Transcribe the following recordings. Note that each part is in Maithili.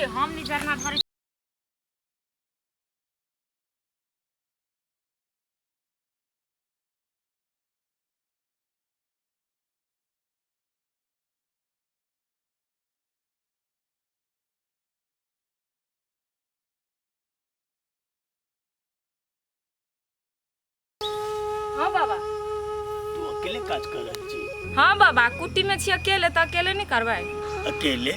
हम नहीं जरना धरे। हाँ बाबा। तू अकेले काज कर रहल छी? हाँ बाबा, कुटी में छी अकेले तऽ अकेले नहीं करबै। अकेले?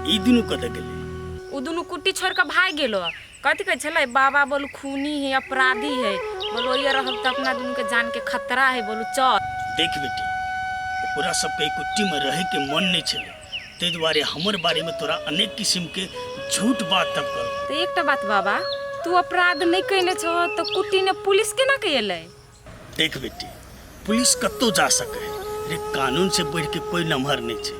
ई दुनू कतऽ गेलै? ओ दुनू कुट्टी छोड़ के भागि गेलो। कथी कहै छलै बाबा? बोलू खूनी है, अपराधी है, बोलू ये रहब तऽ अपना दुनू के जान के खतरा है, बोलू चल। देख बेटी, ओकरा सबके ई कुट्टी में रहे के मन नहीं छलै, ताहि दुआरे हमर बारे में तोरा अनेक किस्म के झूठ बात तब कर। तऽ एकटा बात बाबा, तू अपराध नहीं कयने छहो तऽ कुट्टी ने पुलिस केना के एलै? देख बेटी, पुलिस कतौ जा सके है रे, कानून से बढ़ के कोई नमहर नहीं छै।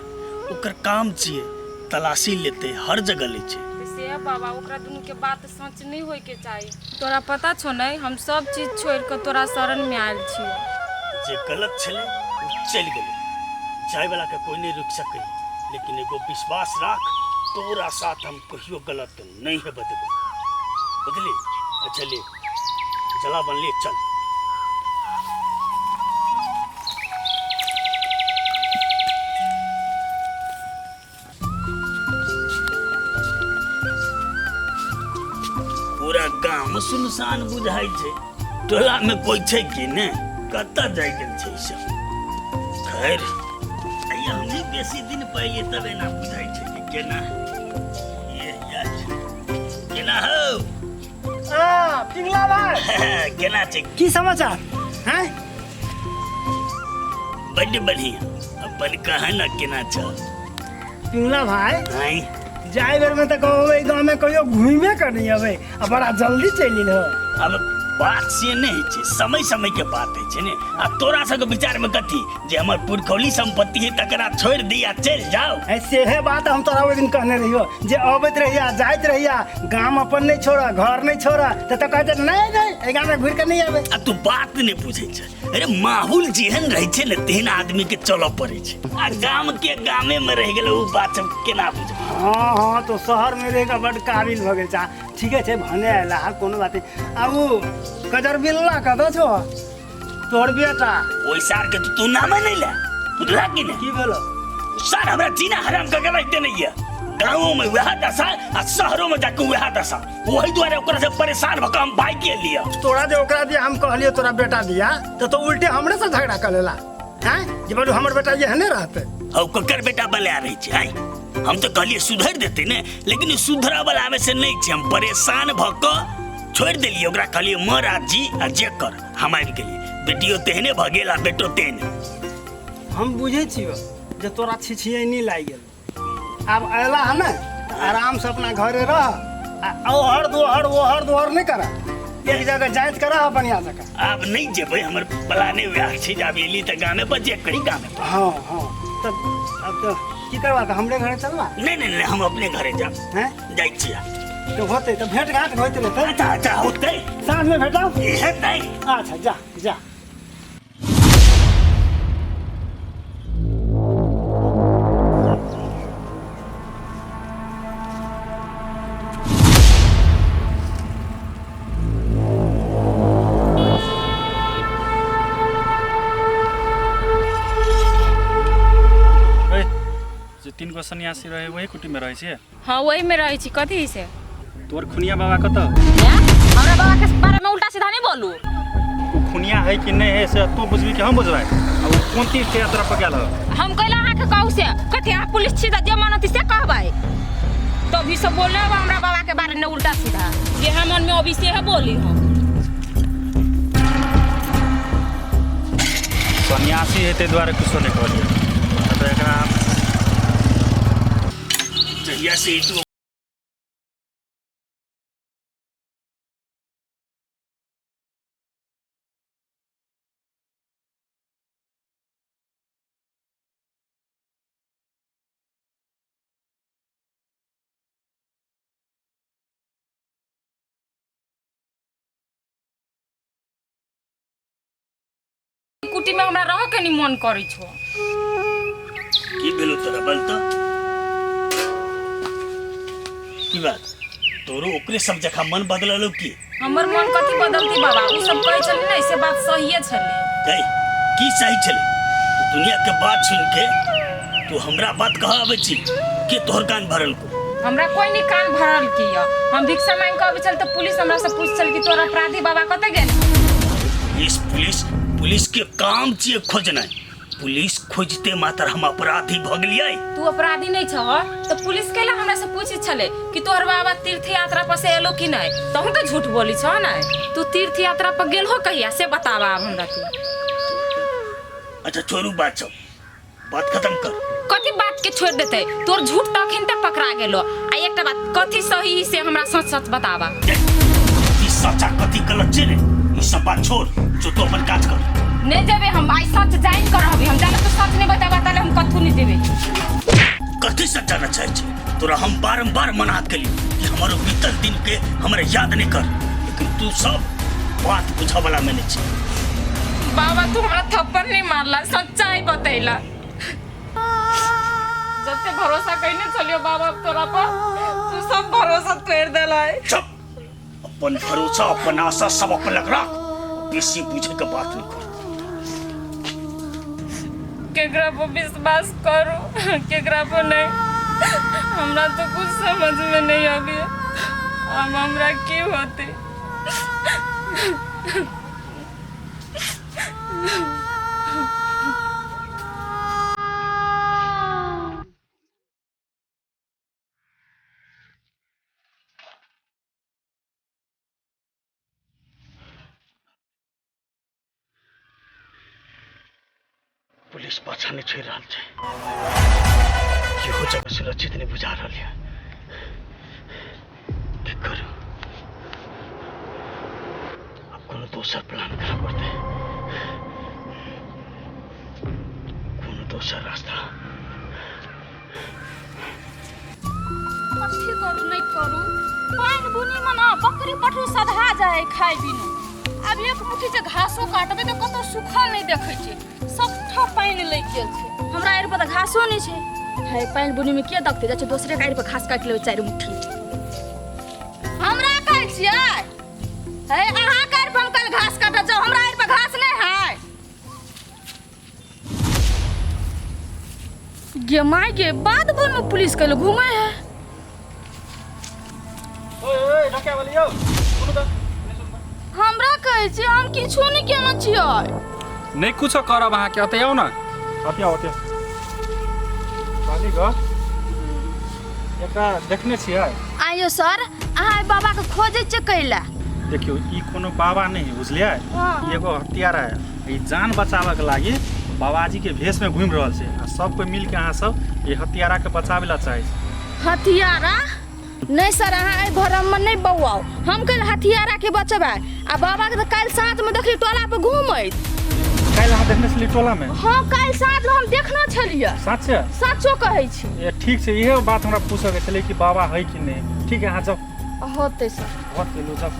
ओकर काम छियै तलाशी लेते, हर जगह लै छै। तऽ से बाबा, ओकरा दुनू के बात सच नहीं होय के चाही। तोरा पता छौ नहीं, हम सब चीज छोड़ के तोरा शरण में आयल छियो। जे गलत छलै ओ चलि गेलै, जाय वाला के कोई नहीं रोकि सकै, लेकिन एगो विश्वास राख, तोरा साथ हम कहियो गलत नहीं हेबे देबै, बुझली? अच्छा ले जला बनली, चल। पूरा गाम सुनसान बुझाइ छै, टोला में कोई छै कि ने? कतऽ जाय गेल छै ई सब? खैर, आइ हमही बेसी दिन पहिले तब एना बुझाइ छै कि केना ये यार छै। केना हौ? आ, पिंगला भाई। केना छै? की समाचार हैं? बड्ड बढ़िया, अपन कह न केना छ? पिंगला भाई। आँय? जाय बेर में तऽ कहबै गाँव में कहियो घुमे के नहीं अबै, आ बड़ा जल्दी चलि एलहो। अब बात से नहीं होइ छै, समय समय के बात होइ छै ने। आ तोरा सबके विचार में कथी जे हमर पुरखौली संपत्ति है तकरा छोड़ि दी आ चलि जाओ? है सेहे बात हम तोरा ओहि दिन कहने रहियो जे अबैत रहिया जाइत रहिया, गाम अपन नहीं छोड़ा, घर नहीं छोड़ा, तऽ तो कहते नहीं नहीं, एहि गाम में घुरि के नहीं अबै। आ तू बात नहीं बुझै छै। अरे माहौल जेहन रहै छै ने तेहन आदमी के चलऽ पड़ै छै, आ गाम के गामे में रहि गेलै ओ बात सब केना बुझबै? हाँ हाँ, तो शहर में रहि कऽ बड्ड काबिल भऽ गेल छै। ठीके छै, भने अयला हा, कोनो बात नहीं। आ उ कजर बिल्ला कतऽ छौ तोहर बेटा? ओहि सार के तो तू नामे नहीं ले, बुझला कि नहीं? की भेलो? सार हमरा जीना हराम करके रख देने ये, गाँवों में वह दशा आ शहरों में जाके वह दशा। वही दुआरे ओकरा से परेशान भऽ कऽ हम भागि गेलियै। तोरा जे ओकरा दिया हम कहलियो तोरा बेटा दिया तो उल्टे हमरे से झगड़ा कर लेला हैं जे बड़ू हमर बेटा एहने रहते। हौ, ककर बेटा बला रहै छै? आँय, हम तऽ कहलियै सुधरि देतै ने, लेकिन ई सुधरऽ वला में से नहि छै। हम परेशान भऽ कऽ छोड़ि देलियै ओकरा, कहलियै मर आ जी आ जे कर, हम आबि गेलियै। बेटियो तेहने भऽ गेल आ बेटो तेहने। हम बुझै छियो जे तोरा छिछियैनी लागि गेल। आब अयला है ने तऽ आराम से अपना घरे रह आ ओहर दोहर ओहर दोहर नहि कर, एक जगह जाइत कर बढ़िया जगह। आब नहि जेबै, हमर प्लाने वएह छै जे आब एली तऽ गामे पर जे करी गामे पर। हाँ हाँ, तब अब तो की करबा, तऽ हमरे घरे चलबा? नहि नहि नहि, हम अपने घरे जाब। हैं? जाइ छियै। तऽ होतै तऽ भेंट घाट होइत रहतै। अच्छा अच्छा, होतै। साँझ में भेटब। हेतै। अच्छा जा जा। ए, जे तीन गो सन्यासी रहे वही कुटी में रहे छियै? हाँ, वही में रहै छी। कथी से? तोर खुनिया बाबा कतऽ? हैं? हमरा बाबा के बारे में उल्टा सीधा नहीं बोलू। ओ खुनिया है कि नहीं है से तू बुझबी कि हम बुझबै? आ ओ कोन तीर्थ यात्रा पर गेल ह? हम कैला अहाँके कहू से? कथी अहाँ पुलिस छी तऽ जे मन होती से कहबै? तो अभी सब बोलने अब हमरा बाबा के बारे में उल्टा सीधा जे हम मन में अभी से है बोली हम। सन्यासी है ताहि दुआरे कुछो नहि कहलियै, तऽ एकरा जहिया से तू कुटी में हमरा रह के नहीं मन करै छो। की भेलो तोरा? बोल तो। की बात तोरो ओकरे सब जखा मन बदललो की? हमर मन कथी बदलती बाबा, उ सब कहै छलै ने से बात सहिए छलै। गई की सही छलै? दुनिया के बात सुन के तू हमरा बात कह आबै छी के तोहर कान भरल को? हमरा कोई नहीं कान भरल की य। हम भिक्षा मांग के अबै छल तऽ पुलिस हमरा से पूछ छल कि तोहर अपराधी बाबा कतऽ गेल? पुलिस पुलिस पुलिस के काम छियै खोजनाइ। पुलिस खोजते मात्र हम अपराधी भऽ गेलियै। तू अपराधी नहीं छह तो पुलिस कैला हमरा से पूछे छले कि तोहर बाबा तीर्थ यात्रा पर से एलो कि नहीं? तहु तो झूठ बोली छह ना। तू तीर्थ यात्रा पर गेल हो कहिया से बतावा अब हमरा तू। अच्छा छोड़ू बात, सब बात खत्म कर। कथी बात के छोड़ देते? तोर झूठ तो अखन तक पकड़ा गेलो। आ एकटा बात कथी सही से हमरा सच सच बतावा। कथी सच आ कथी गलत छै रे, ई सब बात छोड़, जो तू अपन काज कर। नहीं जेबे हम, आई सच जाइन कर रहबे हम। जाने तू सच नहीं बताबा ताले हम कथू नहीं जेबे। कथी सच जाना चाहे छै? तोरा हम बारंबार मना केली कि हमारो बीतल दिन के हमरा याद नहीं कर, लेकिन तू सब बात बुझा वाला में नहीं छै। बाबा तू हमरा थप्पड़ नहीं मारला, सच्चाई बतैला। जते भरोसा कइने छलियो बाबा तोरा पर, तू सब भरोसा तोड़ देला। चुप, अपन भरोसा अपन आशा सब अपन लग राख, बेसी बुझे के बात नहीं कर। केकरा पर विश्वास करू केकरा पर नहीं, हमरा तो कुछ समझ में नहीं आबे। अब हमरा की होते? पुलिस पाछा नहीं छोड़ रहा है, इहो जगह सुरक्षित नहीं बुझा रहा है। की करू अब? कोनो दोसर प्लान करऽ पड़तै, कोनो दोसर रास्ता। कथी करू नहीं करू, पानि बुनी में ना बकरी पटरू सधा जाए खाए बिनु। आब एक मुट्ठी जे घासो काटबै तऽ कतौ सूखल नहीं देखै छै, सबठा पानि लागि गेल छै। हमरा आड़ि पर तऽ घासो नहीं छै। है पानि बुनी में के देखतै? जाइ छै दोसरे के आड़ि पर घास काटि लेबै चारि मुट्ठी। हमरा कहै छियै है अहाँ के आड़ि पर हम काल्हि घास काटऽ जाउ, हमरा आड़ि पर घास नहीं है। गे माय गे, बाद बोन में पुलिस कैले घूमे है। ओए ओए ढकिया वाली यौ, सुनू तऽ, नहि सुनू तऽ। हमरा कहै छी हम किछो नहि केने छियै। नहि कुछो करब अहाँके, ओतऽ आउ ने, ओतऽ आउ, ओतऽ कहली गो, एकरा देखने छियै? आइयो सर, अहाँ एहि बाबा के खोजै छियै कैला? देखियौ ई कोनो बाबा नहि है, बुझलियै? हाँ। ई एगो हत्यारा है, ई जान बचाबऽ के लागी बाबाजी के भेष में घूमि रहल छै आ सब कोई मिल के अहाँ सब ई हत्यारा के बचाबै ला चाहै छै। हथियारा नहीं सर, अहाँ एहि भरम में नहीं बौआउ। हम काल्हि हथियारा के बचबै आ बाबा के तऽ काल्हि साँझ में देखली टोला पर घूमैत। काल्हि अहाँ देखने छलियै टोला में? हाँ काल्हि साँझ में हम देखने छलियै। सच? सचो कहै छी। ए, ठीक छै, इहे बात हमरा पूछऽ के छलै कि बाबा है कि नहि। ठीक है, अहाँ जाउ। होतै सर। बहुत गेलू, जाउ।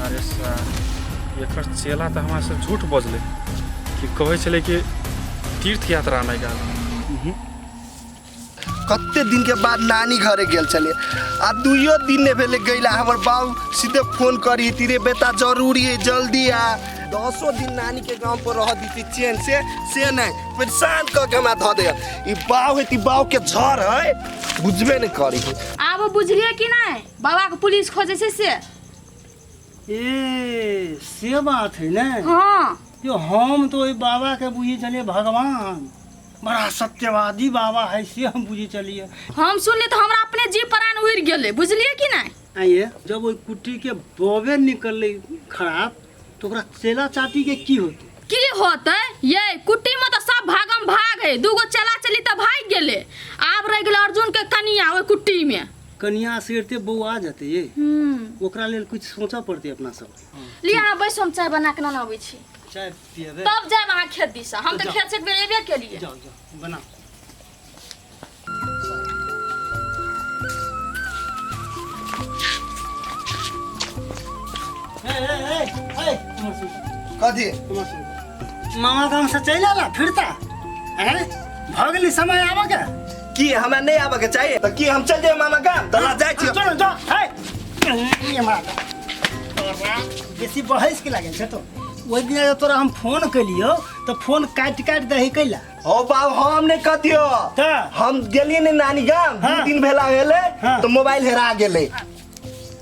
अरे सर, एकर चेला तऽ हमरा से झूठ बजलै कि कहै छलै कि तीर्थ यात्रा मे गेल। कते दिन के बाद नानी घरे गेल छलियै आ दुइयो दिन नहि भेलै गैला, हमर बाबू सीधे फोन करी रे बेटा जरूरी है जल्दी आ। 10 दिन नानी के गांव पर रह दी चैन से नहीं, परेशान कऽ के हमरा धऽ दे। ई बाऊ है, बाऊ के झड़ है, बुझबे नहीं करी। आब बुझलियै कि नहीं बाबा के पुलिस खोजै छै से? ए से बात है ने? हाँ। यो हम तो ओहि बाबा के बुझे छलियै भगवान, बड़ा सत्यवादी बाबा है से हम बुझे छलियै। हम सुनली तऽ हमरा अपने जीव प्राण उड़ि गेलै, बुझलियै कि नहीं? आइए जब ओहि कुट्टी के बबे निकललै खराब तो ओकरा चेला चाटी के की होतै? की होतै ये कुट्टी में तऽ सब भागम भाग है, दूगो चला चली तऽ भागि गेलै, आब रहि गेलै अर्जुन के कनिया ओहि कुट्टी में। कनिया सेरते बौआ जेतै ये, ओकरा लेल कुछ सोचऽ पड़तै अपना सब। लिअ अहाँ बैसू, हम चाय बना के अबै छी। चाय पियेबै तब जायब अहाँ खेत दिस, हम तऽ खेत से एक बेर एबे केलियै। जाउ जाउ बनाउ। ए, ए, ए, ए, उमर सुन। कथी? उमर सुन। मामा गाम से चलि आला फिरता हैं, भऽ गेलै समय आबऽ के। की हमरा नहीं आबे के चाहिए त की हम चल जाए मामा गाम त ला जाय छियो। चलो जाओ है ये मारा तोरा बेसी बहस के लागल छै तो ओहि दिना जब तोरा हम फोन केलियो तऽ फोन काटि काटि दही कैला। हो बाब हम नहीं कथियो। त? हम गेलिए ने नानी गाम 2 दिन भेला गेले। हाँ। तो मोबाइल हेरा गेले।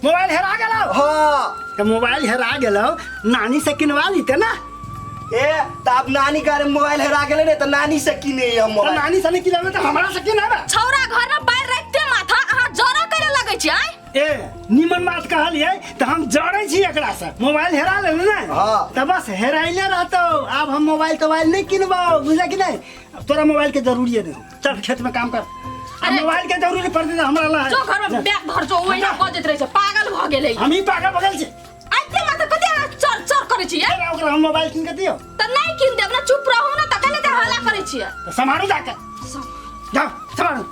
मोबाइल हेरा गेलौ? हाँ। तऽ मोबाइल हेरा गेलौ, नानी से किनवा लीते ना। ए त अब नानी गारे मोबाइल हेरा गेले ने त नानी से किने हम तऽ मोबाइल। नानी से नहीं किनाबे तऽ हमरा से किनाबे। छौरा घर में पैर रखते माथा अहाँ जरा करे लगै छी आय। ए निमन बात कहलियै तऽ हम जरै छी एकरा से। मोबाइल हेरा लेले ने। हाँ। तऽ बस हेराइले रहतौ, आब हम मोबाइल तोबाइल नहीं किनबौ, बुझले कि नहीं? अब तोरा मोबाइल के जरूरी नहीं, चल खेत में काम कर। आ अरे। मोबाइल के जरूरी पड़तै तऽ हमरा लग। जो घर में बैग धर जो ओहिना बजैत रहै छै, पागल भऽ गेलै। हम ही पागल भऽ गेल छी। आइते माथा कते अहाँ चर चर करै छियै? चल, ओकरा हम मोबाइल कीन के दियौ। तऽ नहि कीन देब ने, चुप रहू ने, तऽ कने हल्ला करै छियै? तऽ सम्हारू जाके, जाओ सम्हारू।